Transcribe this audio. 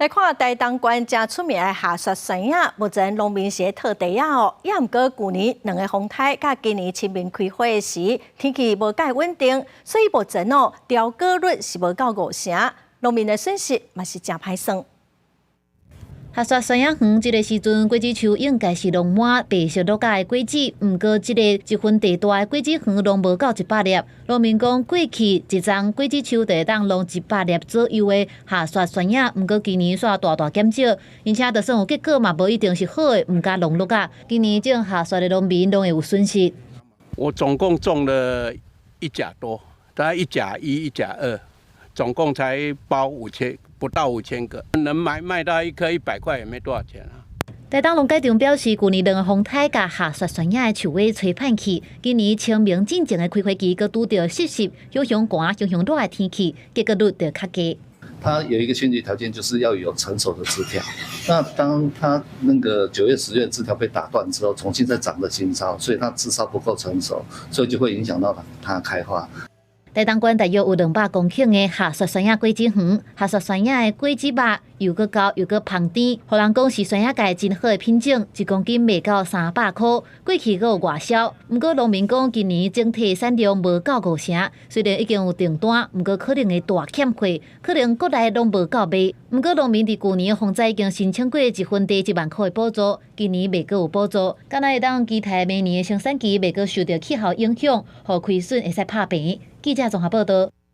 來看台東縣誠出名的下雪酸葉，目前農民是咧套袋仔哦。也毋過舊年兩个風颱，佮今年清明開花時，天氣無蓋穩定，所以目前哦，掉果率是無夠五成，農民的損失嘛是誠歹算。下雪酸葉園這个時陣，果子樹應該是攏滿白色落莢的果子，毋過這个一分地大的果子園攏無夠100粒。農民講，過去一叢果子樹就會當攏100粒左右的下雪酸葉，毋過今年煞大大減少，而且就算有結果嘛，無一定是好的，毋敢攏落莢。今年種下雪的農民攏會有損失。我總共種了一甲多，大概一甲一、一甲二，總共才包5000。不到5000個，能買賣到一顆100塊也沒多少錢啊。台東農改場表示，舊年兩个風颱共下雪酸葉的樹尾吹歹去，今年清明進前的開花期，閣拄著濕濕、雄雄寒、雄雄熱的天氣，結果率就較低。它有一個先決條件，就是要有成熟的枝條。那當它那個9月、10月枝條被打斷之後，重新再長的新梢，所以它枝梢不夠成熟，所以就會影響到它開花。台東縣大約有200公頃的下雪酸葉果子園，下雪酸葉的果子肉又閣厚又閣芳甜，予人講是酸葉界真好的品種，1公斤賣到300箍。過去閣有外銷，毋過農民講今年整體產量無夠五成，雖然已經有訂單，毋過可能會大欠貨，可能國內攏無夠賣。毋過農民佇舊年風災已經申請過一分地1萬箍的補助，今年袂閣有補助，敢若會當期待明年的生產期袂閣受著氣候影響，予虧損會使拍平。記者綜合報導。